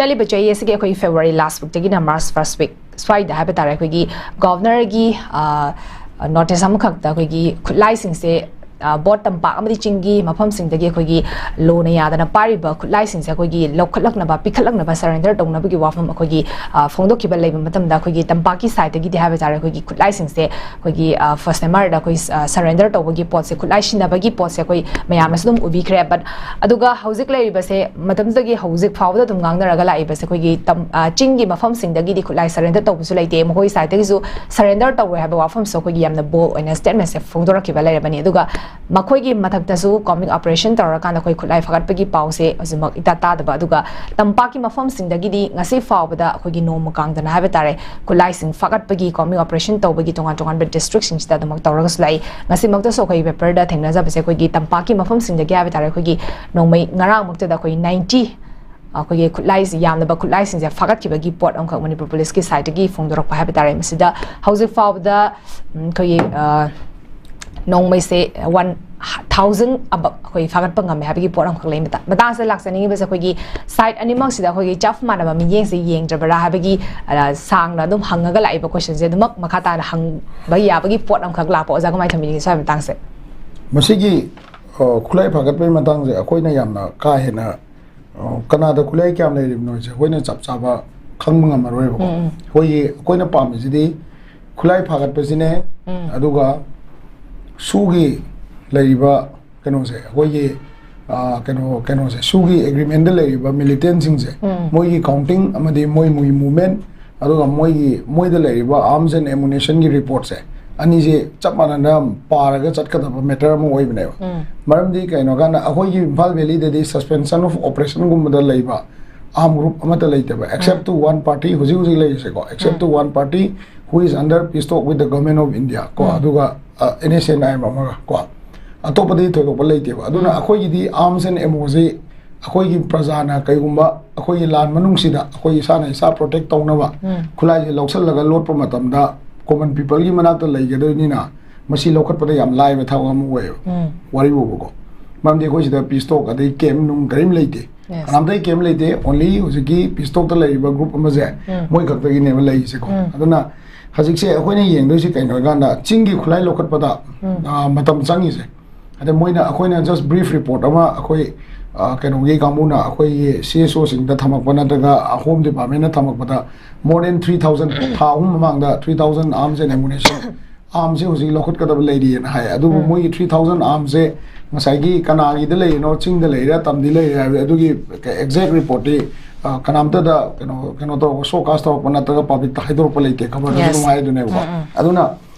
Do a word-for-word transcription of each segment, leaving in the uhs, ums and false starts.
ꯆꯠꯂꯤꯕ ꯆꯍꯤ ꯑꯁꯤꯒꯤ ꯑꯩꯈꯣꯏꯒꯤ February last weekꯇꯒꯤꯅ March first week ꯁ꯭ꯋꯥꯏꯗ ꯍꯥꯏꯕ ꯇꯥꯔꯦ, ꯑꯩꯈꯣꯏꯒꯤ Governorꯒꯤ ꯅꯣꯇꯤꯁ ꯑꯃꯈꯛꯇ ꯑꯩꯈꯣꯏꯒꯤ ꯈꯨꯠꯂꯥꯏꯁꯤꯡꯁꯦ ꯕꯣꯠ ꯇꯝꯄꯥꯛ ꯑꯃꯗꯤ ꯆꯤꯡꯒꯤ ꯃꯐꯝꯁꯤꯡꯗꯒꯤ ꯑꯩꯈꯣꯏꯒꯤ ꯂꯣꯅ ꯌꯥꯗꯅ ꯄꯥꯏꯔꯤꯕ ꯈꯨꯠꯂꯥꯏꯁꯤꯡꯁꯦ ꯑꯩꯈꯣꯏꯒꯤ ꯂꯧꯈꯠꯂꯛꯅꯕ, ꯄꯤꯈꯠꯂꯛꯅꯕ, ꯁꯔꯦꯟꯗꯔ ꯇꯧꯅꯕꯒꯤ ꯋꯥꯐꯝ ꯑꯩꯈꯣꯏꯒꯤ ꯐꯣꯡꯗꯣꯛꯈꯤꯕ ꯂꯩꯕ ꯃꯇꯝꯗ, ꯑꯩꯈꯣꯏꯒꯤ ꯇꯝꯄꯥꯛꯀꯤ ꯁꯥꯏꯠꯇꯒꯤꯗꯤ ꯍꯥꯏꯕ ꯇꯥꯔꯦ, ꯑꯩꯈꯣꯏꯒꯤ ꯈꯨꯠꯂꯥꯏꯁꯤꯡꯁꯦ ꯑꯩꯈꯣꯏꯒꯤ ꯐꯥꯔꯁ ꯑꯦꯝ ꯑꯥꯔꯗ ꯑꯩꯈꯣꯏ ꯁꯔꯦꯟꯗꯔ ꯇꯧꯕꯒꯤ ꯄꯣꯠꯁꯦ, ꯈꯨꯠꯂꯥꯏ ꯁꯤꯟꯅꯕꯒꯤ ꯄꯣꯠꯁꯦ ꯑꯩꯈꯣꯏ ꯃꯌꯥꯝꯅꯁꯨ ꯑꯗꯨꯝ ꯎꯕꯤꯈ꯭ꯔꯦ꯫ But ꯑꯗꯨꯒ ꯍꯧꯖꯤꯛ ꯂꯩꯔꯤꯕꯁꯦ, ꯃꯇꯝꯗꯨꯗꯒꯤ ꯍꯧꯖꯤꯛ ꯐꯥꯎꯕꯗ ꯑꯗꯨꯝ ꯉꯥꯡꯅꯔꯒ ꯂꯥꯛꯏꯕꯁꯦ, ꯑꯩꯈꯣꯏꯒꯤ ꯆꯤꯡꯒꯤ ꯃꯐꯝꯁꯤꯡꯗꯒꯤꯗꯤ ꯈꯨꯠꯂꯥꯏ ꯁꯔꯦꯟꯗꯔ ꯇꯧꯕꯁꯨ ꯂꯩꯇꯦ, ꯃꯈꯣꯏ ꯁꯥꯏꯠꯇꯒꯤꯁꯨ ꯁꯔꯦꯟꯗꯔ ꯇꯧꯔꯣꯏ ꯍꯥꯏꯕ ꯋꯥꯐꯝꯁꯨ ꯑꯩꯈꯣꯏꯒꯤ ꯌꯥꯝꯅ ꯕꯣꯜ ꯑꯣꯏꯅ ꯁ꯭ꯇꯦꯠꯃꯦꯟꯁꯦ ꯐꯣꯡꯗꯣꯔꯛꯈꯤꯕ ꯂꯩꯔꯕꯅꯤ꯫ ꯑꯗꯨꯒ ꯃꯈꯣꯏꯒꯤ ꯃꯊꯛꯇꯁꯨ ꯀꯣꯝꯕꯤꯡ ꯑꯣꯄꯔꯦꯁꯟ ꯇꯧꯔꯀꯥꯟꯗ ꯑꯩꯈꯣꯏ ꯈꯨꯠꯂꯥꯏ ꯐꯥꯒꯠꯄꯒꯤ ꯄꯥꯎꯁꯦ ꯍꯧꯖꯤꯛꯃꯛ ꯏꯇꯥ ꯇꯥꯗꯕ, ꯑꯗꯨꯒ ꯇꯝꯄꯥꯛꯀꯤ ꯃꯐꯝꯁꯤꯡꯗꯒꯤꯗꯤ ꯉꯁꯤ ꯐꯥꯎꯕꯗ ꯑꯩꯈꯣꯏꯒꯤ ꯅꯣꯡꯃ ꯀꯥꯡꯗꯅ ꯍꯥꯏꯕ ꯇꯥꯔꯦ, ꯈꯨꯠꯂꯥꯏꯁꯤꯡ ꯐꯥꯒꯠꯄꯒꯤ, ꯀꯣꯝꯕꯤꯡ ꯑꯣꯄꯔꯦꯁꯟ ꯇꯧꯕꯒꯤ ꯇꯣꯉꯥꯟ ꯇꯣꯉꯥꯟꯕ ꯗꯤꯁꯇ꯭ꯔꯤꯛꯁꯤꯡꯁꯤꯗ ꯑꯗꯨꯃꯛ ꯇꯧꯔꯒꯁꯨ ꯂꯥꯛꯏ꯫ ꯉꯁꯤꯃꯛꯇꯁꯨ ꯑꯩꯈꯣꯏ ꯄꯦꯄꯔꯗ ꯊꯦꯡꯅꯖꯕꯁꯦ, ꯑꯩꯈꯣꯏꯒꯤ ꯇꯝꯄꯥꯛꯀꯤ ꯃꯐꯝꯁꯤꯡꯗꯒꯤ ꯍꯥꯏꯕ ꯇꯥꯔꯦ, ꯑꯩꯈꯣꯏꯒꯤ ꯅꯣꯡꯃꯩ ꯉꯔꯥꯡꯃꯛꯇꯗ ꯑꯩꯈꯣꯏ ninety, ꯑꯩꯈꯣꯏꯒꯤ ꯈꯨꯠꯂꯥꯏꯁꯤ ꯌꯥꯝꯂꯕ ꯈꯨꯠꯂꯥꯏꯁꯤꯡꯁꯦ ꯐꯥꯒꯠꯈꯤꯕꯒꯤ ꯄꯣꯠ ꯑꯃꯈꯛ ꯃꯅꯤꯄꯨꯔ ꯄꯨꯂꯤꯁꯀꯤ ꯁꯥꯏꯠꯇꯒꯤ ꯐꯣꯡꯗꯣꯔꯛꯄ ꯍꯥꯏꯕ ꯇꯥꯔꯦ꯫ ꯃꯁꯤꯗ ꯍꯧꯖꯤꯛ ꯐꯥꯎꯕꯗ, ꯎꯝ, ꯑꯩꯈꯣꯏꯒꯤ ꯅꯣꯡꯃꯩꯁꯦ one thousand ꯑꯕꯞ ꯑꯩꯈꯣꯏ ꯐꯥꯒꯠꯄ ꯉꯝꯃꯦ ꯍꯥꯏꯕꯒꯤ ꯄꯣꯠ ꯑꯃꯈꯛ ꯂꯩ꯫ ꯃꯇꯥꯡ ꯑꯁꯤꯗ ꯂꯥꯛꯆꯅꯤꯡꯉꯤꯕꯁꯦ, ꯑꯩꯈꯣꯏꯒꯤ ꯁꯥꯏꯠ ꯑꯅꯤꯃꯛꯁꯤꯗ ꯑꯩꯈꯣꯏꯒꯤ ꯆꯞ ꯃꯥꯟꯅꯕ ꯃꯤꯠꯌꯦꯡꯁꯦ ꯌꯦꯡꯗ꯭ꯔꯕ꯭ꯔꯥ ꯍꯥꯏꯕꯒꯤ, ꯑ, ꯁꯥꯡꯅ ꯑꯗꯨꯝ ꯍꯪꯉꯒ ꯂꯥꯛꯏꯕ ꯀꯣꯏꯁꯟꯁꯦ ꯑꯗꯨꯃꯛ ꯃꯈꯥ ꯇꯥꯅ ꯍꯪꯕ ꯌꯥꯕꯒꯤ ꯄꯣꯠ ꯑꯃꯈꯛ ꯂꯥꯛꯄ꯫ ꯑꯣꯖꯥ, ꯀꯃꯥꯏꯅ ꯊꯝꯕꯤꯅꯤꯡꯉꯤ ꯁ꯭ꯋꯥꯏ ꯃꯇꯥꯡꯁꯦ? ꯃꯁꯤꯒꯤ, ꯑ, ꯈꯨꯠꯂꯥꯏ ꯐꯥꯒꯠꯄꯒꯤ ꯃꯇꯥꯡꯁꯦ ꯑꯩꯈꯣꯏꯅ ꯌꯥꯝꯅ ꯀꯥ ꯍꯦꯟꯅ, ꯑ, ꯀꯅꯥꯗ ꯈꯨꯠꯂꯥꯏ ꯀꯌꯥꯝ ꯂꯩꯔꯤꯕꯅꯣ ꯍꯥꯏꯁꯦ ꯑꯩꯈꯣꯏꯅ ꯆꯞ ꯆꯥꯕ ꯈꯪꯕ ꯉꯝꯃꯔꯣꯏꯕꯀꯣ꯫ ꯎꯝ, ꯎꯝ꯫ ꯑꯩꯈꯣꯏꯒꯤ, ꯑꯩꯈꯣꯏꯅ ꯄꯥꯝꯃꯤꯁꯤꯗꯤ ꯈꯨꯠꯂꯥꯏ ꯐꯥꯒꯠꯄꯁꯤꯅꯦ, ꯎꯝ꯫ ꯑꯗꯨꯒ ꯁꯨꯒꯤ ꯂꯩꯔꯤꯕ ꯀꯩꯅꯣꯁꯦ, ꯑꯩꯈꯣꯏꯒꯤ, ꯑ, ꯀꯩꯅꯣ, ꯀꯩꯅꯣꯁꯦ, ꯁꯨꯒꯤ ꯑꯦꯒ꯭ꯔꯤꯃꯦꯟꯗ ꯂꯩꯔꯤꯕ ꯃꯤꯂꯤꯇꯦꯟꯁꯤꯡꯁꯦ, ꯎꯝ꯫ ꯃꯣꯏꯒꯤ ꯀꯥꯎꯟꯇꯤꯡ ꯑꯃꯗꯤ ꯃꯣꯏ, ꯃꯣꯏꯒꯤ ꯃꯨꯚꯃꯦꯟ, ꯑꯗꯨꯒ ꯃꯣꯏꯒꯤ, ꯃꯣꯏꯗ ꯂꯩꯔꯤꯕ ꯑꯥꯔꯝꯁ ꯑꯦꯟ ꯑꯦꯃꯨꯅꯦꯁꯟꯒꯤ ꯔꯤꯄꯣꯔꯠꯁꯦ, ꯑꯅꯤꯁꯦ ꯆꯞ ꯃꯥꯟꯅꯅ ꯄꯥꯔꯒ ꯆꯠꯀꯗꯕ ꯃꯦꯇꯔ ꯑꯃ ꯑꯣꯏꯕꯅꯦꯕ꯫ ꯎꯝ꯫ ꯃꯔꯝꯗꯤ ꯀꯩꯅꯣ ꯀꯥꯟꯗ, ꯑꯩꯈꯣꯏꯒꯤ ꯏꯝꯐꯥꯜ ꯚꯦꯂꯤꯗꯗꯤ suspension of operationꯒꯨꯝꯕꯗ ꯂꯩꯕ ꯑꯥꯔꯝ ꯒ꯭ꯔꯨꯞ ꯑꯃꯠꯇ ꯂꯩꯇꯦꯕ, except um. To one party, ꯍꯧꯖꯤꯛ ꯍꯧꯖꯤꯛ ꯂꯩꯔꯤꯁꯦꯀꯣ, except um. To one party who is under peace talk with the government of India ꯀꯣ, ꯎꯝ꯫ ꯑꯗꯨꯒ, ꯑ, NSCN-IM ꯑꯃꯒ ꯀꯣ, ꯑꯇꯣꯞꯄꯗꯤ ꯊꯣꯏꯗꯣꯛꯄ ꯂꯩꯇꯦꯕ꯫ ꯑꯗꯨꯅ ꯎꯝ꯫ ꯑꯩꯈꯣꯏꯒꯤꯗꯤ ꯑꯥꯔꯝꯁ ꯑꯦꯟ ꯑꯦꯃꯣꯁꯤ ꯑꯩꯈꯣꯏꯒꯤ ꯄ꯭ꯔꯖꯥꯅ ꯀꯩꯒꯨꯝꯕ ꯑꯩꯈꯣꯏꯒꯤ ꯂꯥꯟ ꯃꯅꯨꯡꯁꯤꯗ ꯑꯩꯈꯣꯏ ꯏꯁꯥꯅ ꯏꯁꯥ ꯄ꯭ꯔꯣꯇꯦꯛ ꯇꯧꯅꯕ ꯎꯝ꯫ ꯈꯨꯠꯂꯥꯏꯁꯦ ꯂꯧꯁꯜꯂꯒ ꯂꯣꯠꯄ ꯃꯇꯝꯗ ꯀꯣꯃꯟ ꯄꯤꯄꯜꯒꯤ ꯃꯅꯥꯛꯇ ꯂꯩꯒꯗꯣꯏꯅꯤꯅ ꯃꯁꯤ ꯂꯧꯈꯠꯄꯗ ꯌꯥꯝ ꯂꯥꯏꯕ ꯊꯕꯛ ꯑꯃ ꯑꯣꯏꯌꯦꯕ꯫ ꯎꯝ꯫ ꯋꯥꯔꯤ ꯕꯨꯕꯀꯣ꯫ ꯃꯔꯝꯗꯤ ꯑꯩꯈꯣꯏ ꯁꯤꯗ ꯄꯤꯁ ꯇꯣꯛ ꯑꯗꯩ ꯀꯦꯝ ꯅꯨꯡ ꯀꯔꯤꯝ ꯂꯩꯇꯦ꯫ Yes. ꯀꯅꯥꯝꯇ ꯀꯦꯝ ꯂꯩꯇꯦ꯫ ꯑꯣꯟꯂꯤ ꯍꯧꯖꯤꯛꯀꯤ ꯄꯤꯁ ꯇꯣꯛꯇ ꯂꯩꯔꯤꯕ ꯒ꯭ꯔꯨꯞ ꯑꯃꯁꯦ ꯎꯝ. ꯃꯣꯏ ꯈꯛꯇꯒꯤꯅꯦꯕ ꯂꯩꯔꯤꯁꯦꯀꯣ꯫ ꯎꯝ. ꯑꯗꯨꯅ ꯍꯧꯖꯤꯛꯁꯦ ꯑꯩꯈꯣꯏꯅ ꯌꯦꯡꯗꯣꯏꯁꯤ ꯀꯩꯅꯣ ꯍꯥꯏꯀꯥꯟꯗ ꯆꯤꯡꯒꯤ ꯈꯨꯠꯂꯥꯏ ꯂꯧꯈꯠꯄꯗ ꯎꯝ. ꯑ, ꯃꯇꯝ ꯆꯪꯉꯤꯁꯦ꯫ ꯑꯗ ꯃꯣꯏꯅ ꯑꯩꯈꯣꯏꯅ ꯖꯁ ꯕ꯭ꯔꯤꯐ ꯔꯤꯄꯣꯔꯠ ꯑꯃ ꯑꯩꯈꯣꯏ ꯑ, ꯀꯩꯅꯣꯒꯤ ꯀꯥꯡꯕꯨꯅ ꯑꯩꯈꯣꯏꯒꯤ ꯁꯤ ꯑꯦꯁ ꯑꯣꯁꯤꯡꯗ ꯊꯝꯃꯛꯄ ꯅꯠꯇ꯭ꯔꯒ home ꯗꯤꯄꯥꯔꯠꯃꯦꯟꯅ ꯊꯝꯃꯛꯄꯗ more than three thousand, ꯊꯥ ꯑꯍꯨꯝ ꯃꯃꯥꯡꯗ three thousand arms and ammunition, armsꯁꯦ ꯍꯧꯖꯤꯛ ꯂꯧꯈꯠꯀꯗꯕ ꯂꯩꯔꯤꯑꯅ ꯍꯥꯏ꯫ ꯑꯗꯨꯕꯨ ꯎꯝ. ꯃꯣꯏꯒꯤ three thousand armsꯁꯦ ꯉꯁꯥꯏꯒꯤ ꯀꯅꯥꯒꯤꯗ ꯂꯩꯔꯤꯅꯣ, ꯆꯤꯡꯗ ꯂꯩꯔꯤꯔꯥ ꯇꯝꯗꯤ ꯂꯩꯔꯤꯔꯥ ꯍꯥꯏꯕ ꯑꯗꯨꯒꯤ ꯑꯦꯛꯖꯦꯛ ꯔꯤꯄꯣꯔꯠꯇꯤ ꯑ, ꯀꯅꯥꯝꯇꯗ ꯀꯩꯅꯣ ꯀꯩꯅꯣ ꯇꯧꯔꯒ ꯁꯣ ꯀꯥꯁ ꯇꯧꯔꯛꯄ ꯅꯠꯇ꯭ꯔꯒ ꯄꯕ꯭ꯂꯤꯛꯇ ꯍꯥꯏꯗꯣꯔꯛꯄ ꯂꯩꯇꯦ, ꯈꯕꯔꯗꯁꯨ Yes. ꯑꯗꯨꯝ ꯍꯥꯏꯗꯨꯅꯦꯕꯀꯣ꯫ ꯎꯝ, ꯎꯝ. ꯑꯗꯨꯅ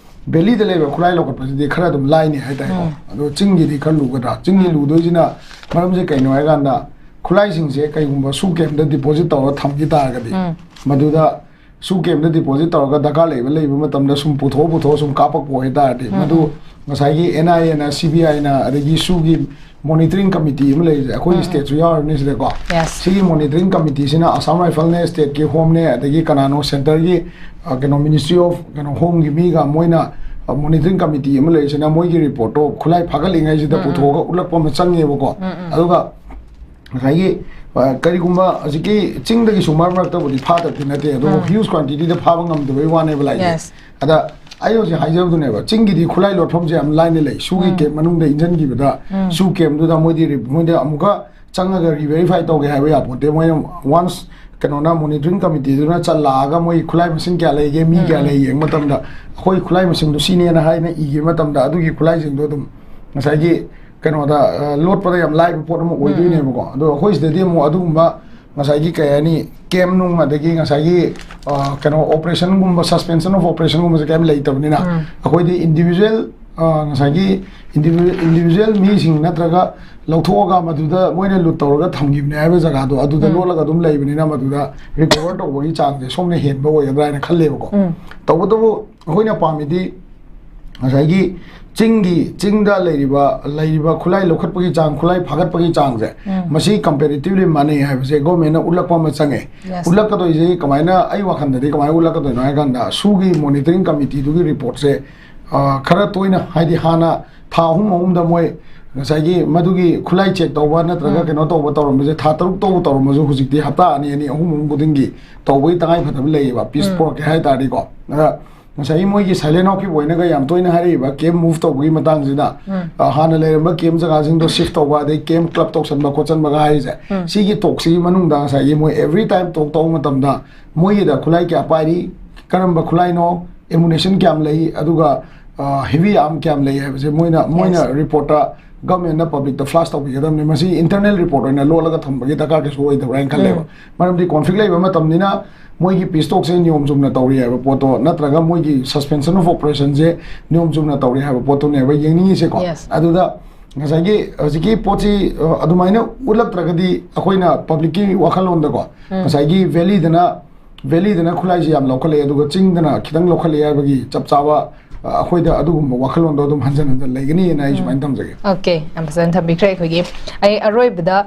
ꯚꯦꯂꯤꯗ ꯂꯩꯕ ꯈꯨꯠꯂꯥꯏ ꯂꯧꯈꯠꯄꯁꯤꯗꯤ ꯈꯔ ꯑꯗꯨꯝ ꯂꯥꯏꯅꯤ ꯍꯥꯏꯇꯥꯔꯦꯀꯣ꯫ ꯎꯝ. ꯑꯗꯣ ꯆꯤꯡꯒꯤꯗꯤ ꯈꯔ ꯂꯨꯒꯗ꯭ꯔꯥ? ꯆꯤꯡꯒꯤ ꯂꯨꯗꯣꯏꯁꯤꯅ ꯃꯔꯝꯁꯦ ꯀꯩꯅꯣ ꯍꯥꯏꯀꯥꯟꯗ ꯈꯨꯠꯂꯥꯏꯁꯤꯡꯁꯦ ꯀꯩꯒꯨꯝꯕ ꯁꯨ ꯀꯦꯝꯗ ꯗꯤꯄꯣꯖꯤꯠ ꯇꯧꯔꯒ ꯊꯝꯈꯤ ꯇꯥꯔꯒꯗꯤ ꯎꯝ. ꯃꯗꯨꯗ ꯁꯨ ꯀꯦꯝꯗ ꯗꯤꯄꯣꯖꯤꯠ ꯇꯧꯔꯒ ꯗꯔꯀꯥꯔ ꯂꯩꯕ ꯂꯩꯕ ꯃꯇꯝꯗ ꯁꯨꯝ ꯄꯨꯊꯣꯛꯑ ꯄꯨꯊꯣꯛꯑ ꯁꯨꯝ ꯀꯥꯞꯄꯛꯄ ꯑꯣꯏꯇꯥꯔꯗꯤ ꯎꯝ. ꯃꯗꯨ ꯉꯁꯥꯏꯒꯤ ꯑꯦꯟ ꯑꯥꯏ ꯑꯦꯅ ꯁꯤ ꯕꯤ ꯑꯥꯏꯅ ꯑꯗꯒꯤ ꯁꯨꯒꯤ ꯃꯣꯅꯤꯇꯔꯤꯡ ꯀꯃꯤꯇꯤ ꯑꯃ ꯂꯩꯔꯤꯁꯦ ꯑꯩꯈꯣꯏꯒꯤ ꯎꯝ. ꯁ꯭ꯇꯦꯠꯁꯨ ꯌꯥꯎꯔꯤꯕꯅꯤ ꯁꯤꯗꯀꯣ꯫ Yes. ꯁꯤꯒꯤ ꯃꯣꯅꯤꯇꯔꯤꯡ ꯀꯃꯤꯇꯤꯁꯤꯅ ꯑꯁꯥꯝ ꯔꯥꯏꯐꯜꯅꯦ, ꯁ꯭ꯇꯦꯠꯀꯤ ꯍꯣꯝꯅꯦ, ꯑꯗꯒꯤ ꯀꯅꯥꯅꯣ ꯁꯦꯟꯇꯔꯒꯤ ꯑ, ꯀꯩꯅꯣ ꯃꯤꯅꯤꯁꯇ꯭ꯔꯤ ꯑꯣꯐ ꯀꯩꯅꯣ ꯍꯣꯝꯒꯤ ꯃꯤꯒ ꯃꯣꯏꯅ ꯃꯣꯅꯤꯇꯔꯤꯡ ꯀꯃꯤꯇꯤ ꯑꯃ ꯂꯩꯔꯤꯁꯤꯅ ꯃꯣꯏꯒꯤ ꯔꯤꯄꯣꯔꯠꯇꯣ ꯈꯨꯠꯂꯥꯏ ꯐꯥꯒꯠꯂꯤꯉꯩꯁꯤꯗ ꯎꯝ, ꯎꯝ. ꯄꯨꯊꯣꯛꯑꯒ ꯎꯠꯂꯛꯄ ꯑꯃ ꯆꯪꯉꯦꯕꯀꯣ꯫ ꯎꯝ, ꯎꯝ. ꯑꯗꯨꯒ ꯉꯁꯥꯏꯒꯤ ꯑ, ꯀꯔꯤꯒꯨꯝꯕ ꯍꯧꯖꯤꯛꯀꯤ ꯆꯤꯡꯗꯒꯤꯁꯨ ꯃꯔꯛ ꯃꯔꯛꯇꯕꯨꯗꯤ ꯐꯥꯗꯕꯗꯤ ꯅꯠꯇꯦ, ꯑꯗꯨꯕꯨ ꯎꯝ. ꯍ꯭ꯌꯨꯖ ꯀ꯭ꯋꯥꯟꯇꯤꯇꯤꯗ ꯐꯥꯕ ꯉꯝꯗꯕꯩ ꯋꯥꯅꯦꯕ ꯂꯥꯏꯁꯦ꯫ Yes. ꯑꯗ ꯑꯩ ꯍꯧꯖꯤꯛ ꯍꯥꯏꯖꯕꯗꯨꯅꯦꯕ, ꯆꯤꯡꯒꯤꯗꯤ ꯈꯨꯠꯂꯥꯏ ꯂꯣꯠꯐꯝꯁꯦ ꯌꯥꯝ ꯂꯥꯏꯅ ꯂꯩ꯫ ꯁꯨꯒꯤ ꯎꯝ. ꯀꯦꯝ ꯃꯅꯨꯡꯗ ꯏꯟꯖꯟꯈꯤꯕꯗ ꯎꯝ. ꯁꯨ ꯀꯦꯝꯗꯨꯗ ꯃꯣꯏꯗꯤ ꯔꯤ-, ꯃꯣꯏꯗ ꯑꯃꯨꯛꯀ ꯆꯪꯉꯒ ꯔꯤꯚꯦꯔꯤꯐꯥꯏ ꯇꯧꯒꯦ ꯍꯥꯏꯕ ꯌꯥꯄꯣꯠꯇꯦ꯫ ꯃꯣꯏꯅ ꯋꯥꯟꯁ ꯀꯩꯅꯣꯅ ꯃꯣꯅꯤꯇꯔꯤꯡ ꯀꯃꯤꯇꯤꯗꯨꯅ ꯆꯠꯂꯛꯑꯒ ꯃꯣꯏ ꯈꯨꯠꯂꯥꯏ ꯃꯁꯤꯡ ꯀꯌꯥ ꯂꯩꯒꯦ, ꯃꯤ ꯀꯌꯥ ꯎꯝ. ꯂꯩ ꯌꯦꯡꯕ ꯃꯇꯝꯗ ꯑꯩꯈꯣꯏ ꯈꯨꯠꯂꯥꯏ ꯃꯁꯤꯡꯗꯣ ꯁꯤꯅꯦꯅ ꯍꯥꯏꯅ ꯏꯈꯤꯕ ꯃꯇꯝꯗ ꯑꯗꯨꯒꯤ ꯈꯨꯠꯂꯥꯏꯁꯤꯡꯗꯣ ꯑꯗꯨꯝ ꯉꯁꯥꯏꯒꯤ ꯀꯩꯅꯣꯗ, ꯑ, ꯂꯣꯠꯄꯗ ꯌꯥꯝ ꯂꯥꯏꯕ ꯄꯣꯠ ꯑꯃ ꯑꯣꯏꯗꯣꯏꯅꯦꯕꯀꯣ꯫ ꯑꯗꯣ ꯑꯩꯈꯣꯏ ꯁꯤꯗꯗꯤ ꯑꯃꯨꯛ ꯑꯗꯨꯒꯨꯝꯕ ꯉꯁꯥꯏꯒꯤ ꯀꯩ ꯍꯥꯏꯅꯤ, ꯀꯦꯝ ꯅꯨꯡ ꯑꯗꯒꯤ ꯉꯁꯥꯏꯒꯤ, ꯑ, ꯀꯩꯅꯣ ꯑꯣꯄꯔꯦꯁꯟꯒꯨꯝꯕ, ꯁꯁꯄꯦꯟꯁꯟ ꯑꯣꯐ ꯑꯣꯄꯔꯦꯁꯟꯒꯨꯝꯕꯁꯦ ꯀꯩꯝ ꯂꯩꯇꯕꯅꯤꯅ ꯎꯝ. ꯑꯩꯈꯣꯏꯗꯤ ꯏꯟꯗꯤꯕꯤꯖꯨꯋꯦꯜ, ꯑ, ꯉꯁꯥꯏꯒꯤ ꯏꯟꯗꯤꯕꯤꯖꯨꯋꯦꯜ ꯃꯤꯁꯤꯡ ꯅꯠꯇ꯭ꯔꯒ ꯂꯧꯊꯣꯛꯑꯒ ꯃꯗꯨꯗ ꯃꯣꯏꯅ ꯂꯨꯠ ꯇꯧꯔꯒ ꯊꯝꯈꯤꯕꯅꯦ ꯍꯥꯏꯕ ꯖꯒꯥꯗꯣ ꯑꯗꯨꯗ ꯎꯝ. ꯂꯣꯠꯂꯒ ꯑꯗꯨꯝ ꯂꯩꯕꯅꯤꯅ ꯃꯗꯨꯗ ꯔꯤꯀꯣꯚꯔ ꯇꯧꯕꯒꯤ ꯆꯥꯡꯁꯦ ꯁꯣꯝꯅ ꯍꯦꯟꯕ ꯑꯣꯏꯒꯗ꯭ꯔꯥ ꯍꯥꯏꯅ ꯈꯜꯂꯦꯕꯀꯣ꯫ ꯎꯝ. ꯇꯧꯕꯇꯕꯨ ꯑꯩꯈꯣꯏꯅ ꯄꯥꯝꯃꯤꯗꯤ ꯉꯁꯥꯏꯒꯤ ꯆꯤꯡꯒꯤ, ꯆꯤꯡꯗ ꯂꯩꯔꯤꯕ, ꯂꯩꯔꯤꯕ ꯈꯨꯠꯂꯥꯏ ꯂꯧꯈꯠꯄꯒꯤ ꯆꯥꯡ, ꯈꯨꯠꯂꯥꯏ ꯐꯥꯒꯠꯄꯒꯤ ꯆꯥꯡꯁꯦ ꯎꯝ. ꯃꯁꯤ ꯀꯝꯄꯦꯔꯤꯇꯤꯚꯂꯤ ꯃꯥꯟꯅꯩ ꯍꯥꯏꯕꯁꯦ ꯒꯣꯔꯃꯦꯟꯅ ꯎꯠꯂꯛꯄ ꯑꯃ ꯆꯪꯉꯦ꯫ Yes. ꯎꯠꯂꯛꯀꯗꯣꯏꯁꯦ ꯀꯃꯥꯏꯅ, ꯑꯩ ꯋꯥꯈꯜꯗꯗꯤ ꯀꯃꯥꯏꯅ ꯎꯠꯂꯛꯀꯗꯣꯏꯅꯣ ꯍꯥꯏ ꯀꯥꯟꯗ ꯁꯨꯒꯤ ꯃꯣꯅꯤꯇꯔꯤꯡ ꯀꯃꯤꯇꯤꯗꯨꯒꯤ ꯔꯤꯄꯣꯔꯠꯁꯦ, ꯑ, ꯈꯔ ꯇꯣꯏꯅ, ꯍꯥꯏꯗꯤ ꯍꯥꯟꯅ ꯊꯥ ꯑꯍꯨꯝ ꯑꯍꯨꯝꯗ ꯃꯣꯏ ꯉꯁꯥꯏꯒꯤ ꯃꯗꯨꯒꯤ ꯈꯨꯠꯂꯥꯏ ꯆꯦꯛ ꯇꯧꯕ ꯅꯠꯇ꯭ꯔꯒ ꯎꯝ꯫ ꯀꯩꯅꯣ ꯇꯧꯕ ꯇꯧꯔꯝꯕꯁꯦ ꯊꯥ ꯇꯔꯨꯛ ꯇꯧꯕ ꯇꯧꯔꯝꯕꯁꯨ ꯍꯧꯖꯤꯛꯇꯤ ꯍꯞꯇꯥ ꯑꯅꯤ, ꯑꯅꯤ, ꯑꯍꯨꯝ, ꯑꯍꯨꯝ ꯈꯨꯗꯤꯡꯒꯤ ꯇꯧꯕꯒꯤ ꯇꯉꯥꯏ ꯐꯗꯕ ꯂꯩꯌꯦꯕ, ꯄꯤꯁ ꯎꯝ꯫ ꯄꯨꯔꯛꯀꯦ ꯍꯥꯏ ꯇꯥꯔꯗꯤꯀꯣ꯫ ꯑꯗ ꯉꯁꯥꯏꯒꯤ ꯃꯣꯏꯒꯤ ꯁꯥꯏꯂꯦꯟ ꯍꯥꯎꯀꯤꯞ ꯑꯣꯏꯅꯒ ꯌꯥꯝ ꯇꯣꯏꯅ ꯍꯥꯏꯔꯛꯏꯕ ꯀꯦꯝ ꯃꯨꯚ ꯇꯧꯕꯒꯤ ꯃꯇꯥꯡꯁꯤꯗ, ꯎꯝ꯫ ꯑ, ꯍꯥꯟꯅ ꯂꯩꯔꯝꯕ ꯀꯦꯝ ꯖꯒꯥꯁꯤꯡꯗꯣ ꯁꯤꯐ ꯇꯧꯕ, ꯑꯗꯩ ꯀꯦꯝ ꯀ꯭ꯂꯕ ꯇꯧꯁꯟꯕ ꯈꯣꯠꯆꯟꯕꯒ ꯍꯥꯏꯔꯤꯁꯦ, ꯎꯝ꯫ ꯁꯤꯒꯤ ꯇꯣꯛꯁꯤꯒꯤ ꯃꯅꯨꯡꯗ ꯉꯁꯥꯏꯒꯤ ꯃꯣꯏ ꯑꯦꯚ꯭ꯔꯤ ꯇꯥꯏꯝ ꯇꯣꯛ ꯇꯧꯕ ꯃꯇꯝꯗ ꯃꯣꯏꯒꯤꯗ ꯈꯨꯠꯂꯥꯏ ꯀꯌꯥ ꯄꯥꯏꯔꯤ, ꯀꯔꯝꯕ ꯈꯨꯠꯂꯥꯏꯅꯣ, ꯑꯦꯃꯨꯅꯦꯁꯟ ꯀꯌꯥꯝ ꯂꯩ, ꯑꯗꯨꯒ, ꯑ, ꯍꯦꯚꯤ ꯑꯥꯔꯝ ꯀꯌꯥꯝ ꯂꯩ ꯍꯥꯏꯕꯁꯦ ꯃꯣꯏꯅ, ꯃꯣꯏꯅ Yes. ꯔꯤꯄꯣꯔꯠꯇ ꯒꯚꯔꯟꯃꯦꯟꯠꯅ ꯄꯕ꯭ꯂꯤꯛꯇ ꯐ꯭ꯂꯥꯁ ꯇꯧꯕꯤꯒꯗꯕꯅꯤ꯫ ꯃꯁꯤ ꯏꯟꯇꯔꯅꯦꯜ ꯔꯤꯄꯣꯔꯠ ꯑꯣꯏꯅ ꯂꯣꯠꯂꯒ ꯊꯝꯕꯒꯤ ꯗꯔꯀꯥꯔ ꯀꯩꯁꯨ ꯑꯣꯏꯗꯕ꯭ꯔꯥ ꯍꯥꯏꯅ ꯈꯜꯂꯦꯕ꯫ ꯎꯝ꯫ ꯃꯔꯝꯗꯤ ꯀꯣꯟꯐ꯭ꯂꯤꯛ ꯂꯩꯕ ꯃꯇꯝꯅꯤꯅ ꯃꯣꯏꯒꯤ ꯄꯤꯁ ꯇꯣꯛꯁꯦ ꯅꯤꯌꯣꯝ ꯆꯨꯝꯅ ꯇꯧꯔꯤ ꯍꯥꯏꯕ ꯄꯣꯠꯇꯣ, ꯅꯠꯇ꯭ꯔꯒ ꯃꯣꯏꯒꯤ suspension of operationꯁꯦ ꯅꯤꯌꯣꯝ ꯆꯨꯝꯅ ꯇꯧꯔꯤ ꯍꯥꯏꯕ ꯄꯣꯠꯇꯨꯅꯦꯕ ꯌꯦꯡꯅꯤꯡꯉꯤꯁꯦꯀꯣ꯫ Yes. ꯑꯗꯨꯗ ꯉꯁꯥꯏꯒꯤ ꯍꯧꯖꯤꯛꯀꯤ ꯄꯣꯠꯁꯤ, ꯑ, ꯑꯗꯨꯃꯥꯏꯅ ꯎꯠꯂꯛꯇ꯭ꯔꯒꯗꯤ ꯑꯩꯈꯣꯏꯅ ꯄꯕ꯭ꯂꯤꯛꯀꯤ ꯋꯥꯈꯜꯂꯣꯟꯗꯀꯣ, ꯎꯝ꯫ ꯉꯁꯥꯏꯒꯤ ꯚꯦꯂꯤꯗꯅ, ꯚꯦꯂꯤꯗꯅ ꯈꯨꯠꯂꯥꯏꯁꯤ ꯌꯥꯝ ꯂꯧꯈꯠꯂꯛꯑꯦ, ꯑꯗꯨꯒ ꯆꯤꯡꯗꯅ ꯈꯤꯇꯪ ꯂꯧꯈꯠꯂꯛꯑꯦ ꯍꯥꯏꯕꯒꯤ ꯆꯞ ꯆꯥꯕ, ꯑ, ꯑꯩꯈꯣꯏꯗ ꯑꯗꯨꯒꯨꯝꯕ ꯋꯥꯈꯜꯂꯣꯟꯗꯣ ꯑꯗꯨꯝ ꯍꯟꯖꯟ ꯍꯟꯖꯟ ꯂꯩꯒꯅꯤꯅ ꯑꯩ ꯎꯝ꯫ ꯁꯨꯃꯥꯏꯅ ꯊꯝꯖꯒꯦ꯫ Okay, ꯌꯥꯝ ꯐꯖꯅ ꯊꯝꯕꯤꯈ꯭ꯔꯦ꯫ ꯑꯩꯈꯣꯏꯒꯤ ꯑꯩ ꯑꯔꯣꯏꯕꯗ